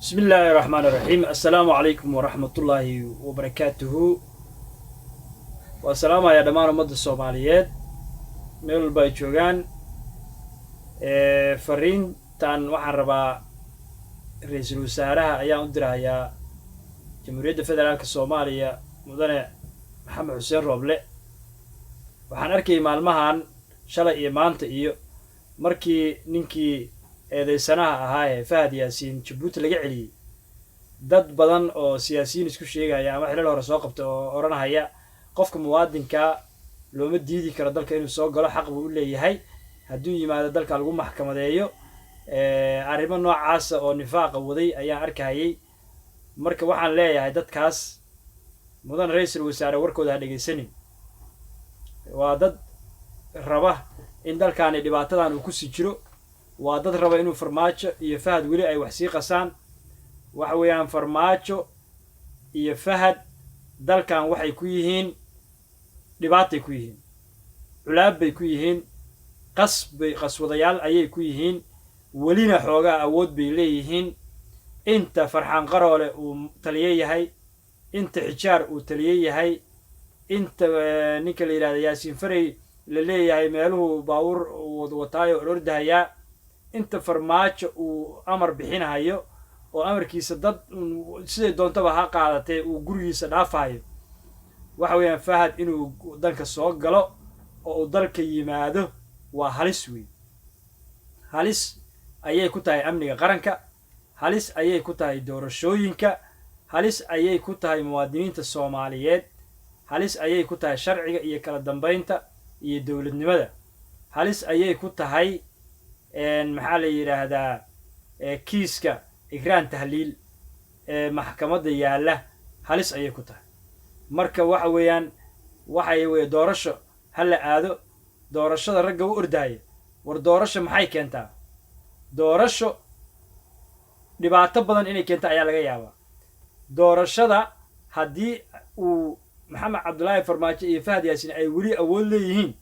Bismi illaahi raxmaan raxiim. Assalaamu calaykum waraxmatullaahi wabarakaatuhu. Waa salaamayaa dhammaan ummadda Soomaaliyeed meel walba ay joogaan. Fariintan waxaan rabaa ra-iisul wasaaraha ayaan u dirahayaa Jamhuuriyadda Federaalka Soomaaliya, Mudane Maxamed Xuseen Rooble. Waxaan arkayay maalmahan, shalay iyo maanta, iyo markii ninkii eedeysanaha ahaa ee Fahad Yaasiin Jabuuti laga celiyey, dad badan oo siyaasiyiin isku sheegaya ama xilal hore soo qabta oo odhanahaya qofka muwaadinka looma diidi karo dalka inuu soo galo, xaq buu u leeyahay, hadduu yimaado dalka lagu maxkamadeeyo, arrimo noocaasa oo nifaaqa waday ayaan arkahayay. Marka waxaan leeyahay dadkaas, mudan ra-iisul wasaare, warkooda ha dhegaysanin. Waa dad raba in dalkaani dhibaatadan uu kusii jiro. Waa dad raba inuu Farmaajo iyo Fahad weli ay wax sii qasaan. Waxa weeyaan, Farmaajo iyo Fahad dalkan waxay ku yihiin dhibaatay ku yihiin, culaab bay ku yihiin, qas bay qaswadayaal ayay ku yihiin. Welina xoogaa awood bay leeyihiin. Inta Farxaan Qaroole uu taliye yahay, inta Xijaar uu taliye yahay, inta ninka la yidhahda Yaasiin Farey la leeyahay meeluhu baabuur wataayo orordahayaa, inta Farmaajo uu amar bixinahayo oo amarkiisa dad siday doontaba ha qaadatee uu gurigiisa dhaafahayo, waxa weeyaan Fahad inuu dalka soo galo oo uu dalka yimaado waa halis weyn. Halis ayay ku tahay amniga qaranka, halis ayay ku tahay doorashooyinka, halis ayay ku tahay muwaadiniinta Soomaaliyeed, halis ayay ku tahay sharciga iyo kala dambeynta iyo dowladnimada, halis ayay ku tahay, maxaa la yidhaahdaa, kiiska Ikraan Tahliil ee maxkamadda yaalla, halis ayay ku tahay. Marka waxa weeyaan, waxay weye doorasho ha la aado. Doorashada ragga u ordaaya, war doorasho maxay keentaa? Doorasho dhibaato badan inay keento ayaa laga yaabaa. Doorashada haddii uu Maxamed Cabdulaahi Farmaajo iyo Fahad Yaasiin ay weli awood leeyihiin,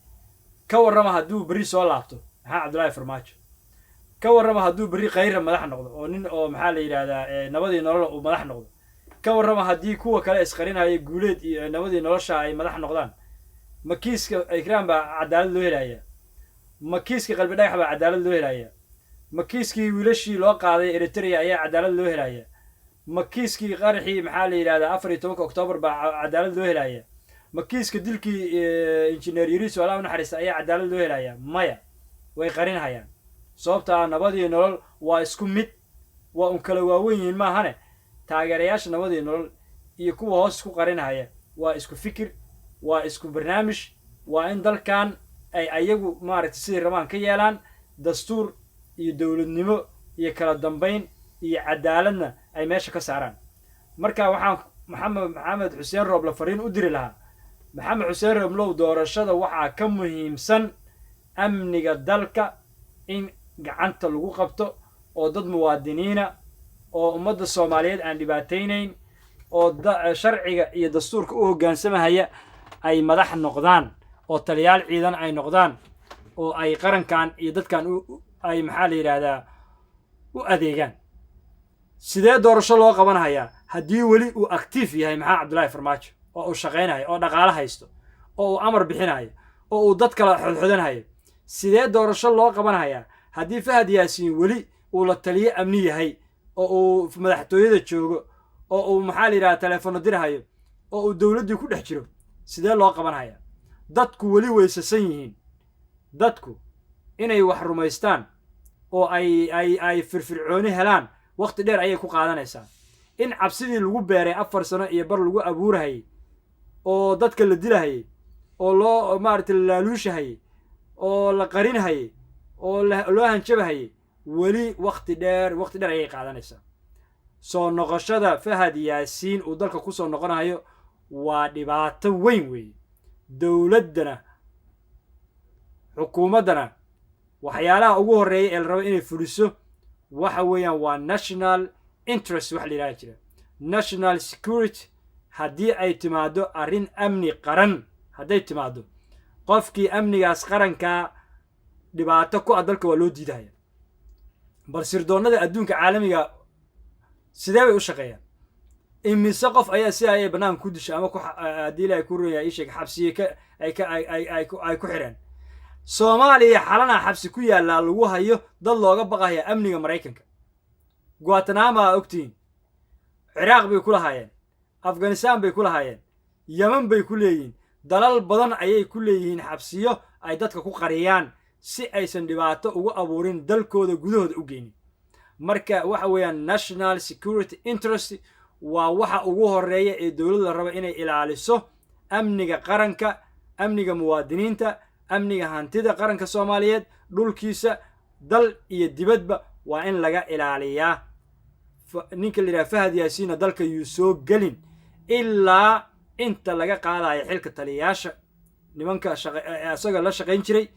ka warrama hadduu berri soo laabto Maxamed Cabdulaahi Farmaajo? Ka warrama hadduu berri Khayra madax noqdo oo nin oo, maxaa la yidhahdaa, Nabadii Nolol uu madax noqdo? Ka warrama haddii kuwa kale isqarinaya, Guuleed iyo Nabadii Nolosha, ay madax noqdaan? Ma kiiska Ikraan baa cadaalad loo helayaa? Ma kiiska Qalbi Dhagax baa cadaalad loo helayaa? Ma kiiskii wiilashii loo qaaday Eritrea ayaa cadaalad loo helayaa? Ma kiiskii qaraxii, maxaa la yidhahdaa, 14-ka Oktoobar baa cadaalad loo helayaa? Ma kiiska dilkii Injineer Yariiso, Allah u naxariista, ayaa cadaalad loo helayaa? Maya, way qarinhayaan. Sababtaa Nabadii Nolol waa isku mid, waa un kala waawen yihiin maahane. Taageerayaasha Nabadii Nolol iyo kuwa hoos isku qarinhaya waa isku fikir, waa isku barnaamij. Waa in dalkan ay ayagu maaragtay siday rabaan ka yeelaan, dastuur iyo dowladnimo iyo kala dambayn iyo cadaaladna ay meesha ka saaraan. Marka waxaan Maxamed Xuseen Rooble fariin u diri lahaa: Maxamed Xuseen Rooblow, doorashada waxaa ka muhiimsan amniga dalka in gacanta lagu qabto oo dad muwaadiniina oo ummadda Soomaaliyeed aan dhibaataynayn oo sharciga iyo dastuurka u hoggaansamahaya ay madax noqdaan oo taliyaal ciidan ay noqdaan oo ay qarankan iyo dadkan ay, maxaa la yidhaahdaa, u adeegaan. Sidee doorasho loo qabanhayaa haddii weli uu active yahay Maxamed Cabdullaahi Farmaajo oo uu shaqaynayo oo dhaqaalo haysto oo uu amar bixinayo oo uu dad kala xodxodanhayo? Sidee doorasho loo qabanhayaa haddii Fahad Yaasiin weli uu la taliyo amni yahay oo uu madaxtooyada joogo oo uu, maxaa la yidhahda, teleefono dirhayo oo uu dowladdii ku dhex jiro? Sidee loo qabanhayaa? Dadku weli weysasan yihiin. Dadku inay wax rumaystaan oo ay firfircooni helaan wakhti dheer ayay ku qaadanaysaa. In cabsidii lagu beeray 4 sano iyo bar lagu abuurahayay oo dadka la dilahayay oo loo maaragtay la laaluushahayay oo la qarinhayay oo loo hanjabahayay, weli wakhti dheer, wakhti dheer ayay qaadanaysaa. Soo noqoshada Fahad Yaasiin uu dalka ku soo noqonayo waa dhibaato weyn weeye. Dowladdana, xukuumaddana, waxyaalaha ugu horreeya ee la rabo inay fuliso waxa weeyaan waa national interest wax la yidhaha jira, national security. Haddii ay timaado arrin amni qaran, hadday timaado, qofkii amnigaas qarankaa dhibaato ku ah dalka waa loo diidahaya. Bal sirdoonnada adduunka caalamiga Sidee bay u shaqeeyaan? Imise qof ayaa si ayay banaanka ku dishay ama ku, haddii Ilaahay ku roon yahay, ii sheeg, xabsiye ka ay ka ay ay ay ku ay ku xireen Soomaaliya? Xalana xabsi ku yaallaa lagu hayo dad looga baqaya amniga Maraykanka. Guantanamo aa ogtihiin. Ciraaq bay ku lahaayeen, Afghanistan bay ku lahaayeen, Yeman bay ku leeyihiin, dalal badan ayay ku leeyihiin xabsiyo ay dadka ku qariyaan si aysan dhibaato ugu abuurin, dalkooda gudahooda u geynin. Marka waxa weeyaan, national security interest waa waxa ugu horeeya ee dowladda la rabo inay ilaaliso: amniga qaranka, amniga muwaadiniinta, amniga hantida qaranka Soomaaliyeed, dhulkiisa, dal iyo dibadba waa in laga ilaaliyaa. Ninka la yidhaha Fahad Yaasiinna dalka yuu soo gelin ilaa inta laga qaadayo xilka taliyayaasha nimanka isaga la shaqayn jiray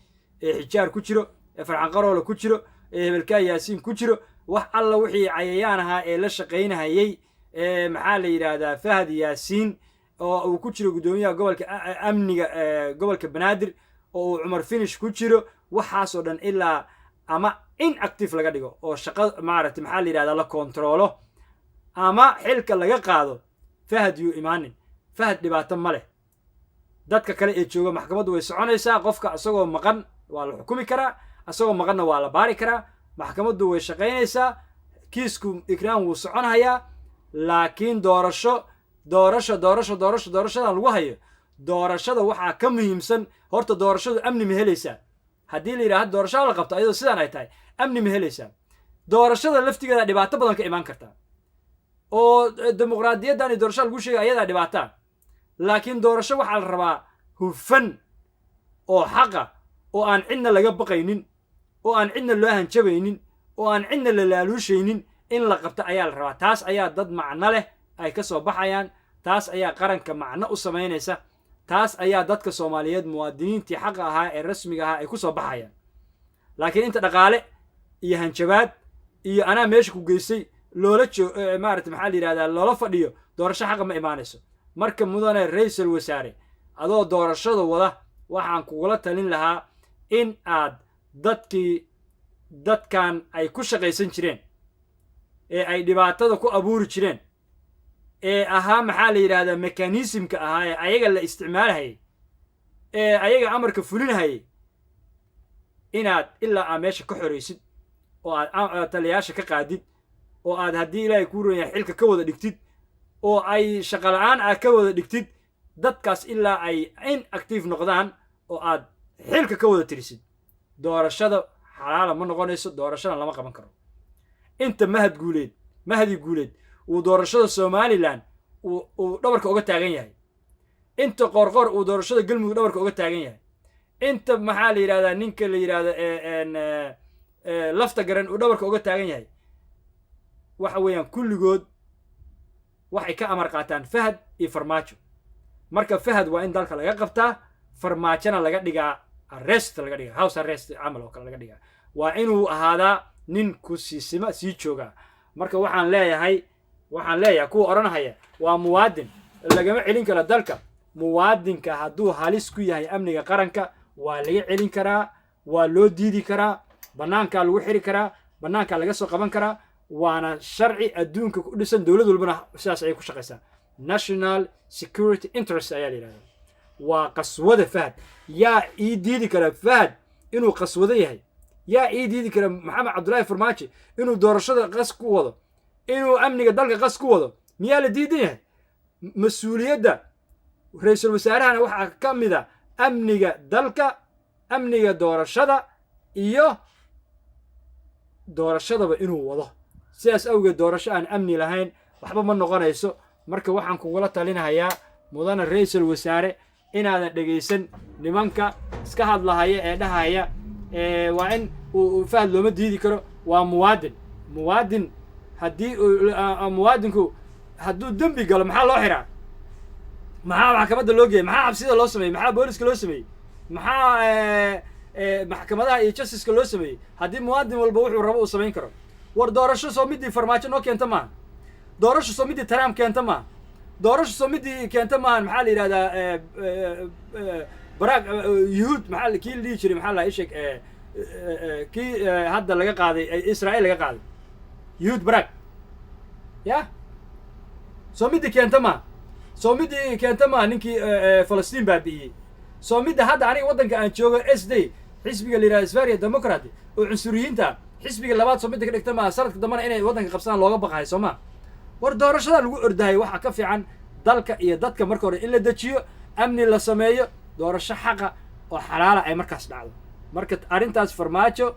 ee Xijaar ku jiro, ee Farxan Qaroole ku jiro, ee hebelkaa Yaasiin ku jiro, wax alla wixii cayayaan ahaa ee la shaqaynahayey ee maxaa la yidhaahdaa, Fahad Yaasiin oo uu ku jiro guddoomiyaha gobolka, amniga gobolka Banaadir, oo uu Cumar Finish ku jiro, waxaasoo dhan ilaa ama inactive laga dhigo oo shaqo, maaragtay, maxaa la yidhahdaa, la kontaroolo ama xilka laga qaado, Fahad yuu imaanin. Fahad dhibaato ma leh. Dadka kale ee jooga, maxkamaddu way soconaysaa. Qofka isagoo maqan waa la xukumi karaa, isagoo maqanna waa la baari karaa. Maxkamaddu way shaqaynaysaa, kiisku Ikraan wuu soconhayaa. Laakiin doorasho, doorasho, doorasho, doorasho, doorashadan lagu hayo, doorashada waxaa ka muhiimsan horta doorashadu amni ma helaysaa? Haddii la yidhaha doorashada la qabto ayadoo sidaan ay tahay, amni ma helaysaa? Doorashada laftigeeda dhibaato badan ka imaan kartaa oo dimuqraadiyaddan iyo doorashada lagu sheegay ayadaa dhibaataa. Laakiin doorasho waxaa la rabaa hufan oo xaqa, oo aan cidna laga baqaynin, oo aan cidna loo hanjabaynin, oo aan cidna la laaluushaynin in la qabto ayaa la rabaa. Taas ayaa dad macno leh ay ka soo baxayaan, taas ayaa qaranka macno u samaynaysa, taas ayaa dadka Soomaaliyeed, muwaadiniintii xaqa ahaa ee rasmiga ahaa, ay ku soo baxayaan. Laakiin inta dhaqaale iyo hanjabaad iyo anaa meesha ku geystay loola joo, maarata, maxaa la yidhahdaa, loola fadhiyo, doorasho xaqa ma imaanayso. Marka mudane ra-iisul wasaare, adoo doorashada wada, waxaan kugula talin lahaa in aad dadkii dadkan ay ku shaqaysan jireen ee ay dhibaatada ku abuuri jireen ee ahaa, maxaa la yidhahdaa, mechanismka ahaa ee ayaga la isticmaalhayay ee ayaga amarka fulinhayay, inaad ilaa aad meesha ka xoraysid oo aad taliyayaasha ka qaadid oo aad, haddii Ilaahay kuu ron yahay, xilka ka wada dhigtid oo ay shaqo la-aan aad ka wada dhigtid dadkaas, ilaa ay inactive noqdaan oo aad xilka ka wada tirisid, doorashada xalaala ma noqonayso, doorashada lama qaban karo. Inta Mahad Guuleed, Mahdi Guuleed, uu doorashada Somaliland uu dhabarka uga taagan yahay, inta Qoorqoor uu doorashada Galmudug dhabarka uga taagan yahay, inta, maxaa la yidhahdaa, ninka la yidhahda Lafta Garan uu dhabarka uga taagan yahay, waxa weeyaan kulligood waxay ka amar qaataan Fahad iyo Farmaajo. Marka Fahad waa in dalka laga qabtaa, Farmaajona laga dhigaa arrest, laga dhigaa house arrest camal oo kale laga dhigaa. Waa inuu ahaadaa nin ku siisima sii joogaa. Marka waxaan leeyahay kuwa odhanahaya waa muwaadin, lagama celin karo dalka, muwaadinka hadduu halis ku yahay amniga qaranka waa laga celin karaa, waa loo diidi karaa, bannaankaa lagu xiri karaa, bannaankaa laga soo qaban karaa, waana sharci adduunka ku dhisan. Dowlad walbana sidaas ayay ku shaqaysaa. National security interest ayaa la yidhahdaa. Waa qaswada Fahad. Yaa ii diidi kara Fahad inuu qaswado yahay? Yaa ii diidi kara Maxamed Cabdullaahi Farmaajo inuu doorashada qas ku wado, inuu amniga dalka qas ku wado? Miyaa la diidan yahay? Mas-uuliyadda ra-iisul wasaarahana waxaa ka mid a amniga dalka, amniga doorashada iyo doorashadaba inuu wado. Sidaas awgeed doorasho aan amni lahayn waxba ma noqonayso. Marka waxaan kugula talinahayaa, mudane ra-iisul wasaare, inaadan dhegaysan nimanka iska hadlahaya ee dhahaya waa in Fahad looma diidi karo, waa muwaadin. Muwaadin haddii muwaadinku hadduu dembi galo, maxaa loo xiraa? Maxaa maxkamadda loo geeyay? Maxaa xabsida loo sameeyey? Maxaa booliska loo sameeyey? Maxaa maxkamadaha iyo justiceka loo sameeyey haddii muwaadin walba wuxuu rabo uu samayn karo? War doorasho soo midii Farmaajo noo keenta maaha? Doorasho soo midii Trump keenta maaha? Doorasho soo midii keenta maahan, maxaa la yidhahdaa, Barack Yuhuud, maxaa kii la dhihi jiray, maxaa la isheg, kii hadda laga qaaday, Israa'iil laga qaaday, Yuhuud Barak? Ya soo midii keenta maa, soo midii keenta maa ninkii Falastiin baabi'iyey. Soo midda hadda aniga waddanka aan joogo SD, xisbiga la yidhahdo Sverige Democrat oo cunsuriyiinta, xisbiga labaad soo midda ka dhigta maa, sanadka dambena inay waddanka qabsadaan looga baqahay, soo ma? War doorashada lagu ordahay waxaa ka fiican dalka iyo dadka marka hore in la dejiyo, amni la sameeyo, doorasho xaqa oo xalaala ay markaas dhacdo. Marka arrintaas Farmaajo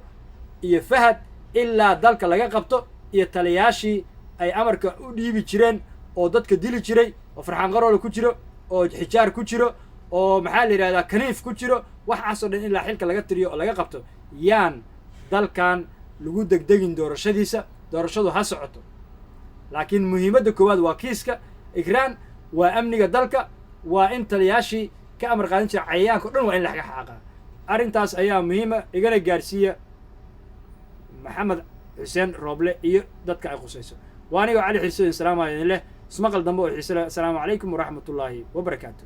iyo Fahad ilaa dalka laga qabto iyo taliyaashii ay amarka u dhiibi jireen oo dadka dili jiray, oo Farxaan Qaroole ku jiro, oo Xijaar ku jiro, oo maxaa la yidhahdaa Kaniif ku jiro, waxaasoo dhan ilaa xilka laga tiriyo oo laga qabto, yaan dalkan lagu degdegin doorashadiisa. Doorashadu ha socoto, laakiin muhiimadda koowaad waa kiiska Ikraan, waa amniga dalka, waa in taliyaashii ka amar qaadan jira cayayaanka o dhan waa in laga xaaqaa. Arrintaas ayaa muhiima. Igana gaarsiiya Maxamed Xuseen Rooble iyo dadka ay khusayso. Waa anigoo Cali Xiise idin salaamaya, idin leh ismaqal dambe oo xiise leh. Asalaamu calaykum waraxmatullaahi wabarakaatu.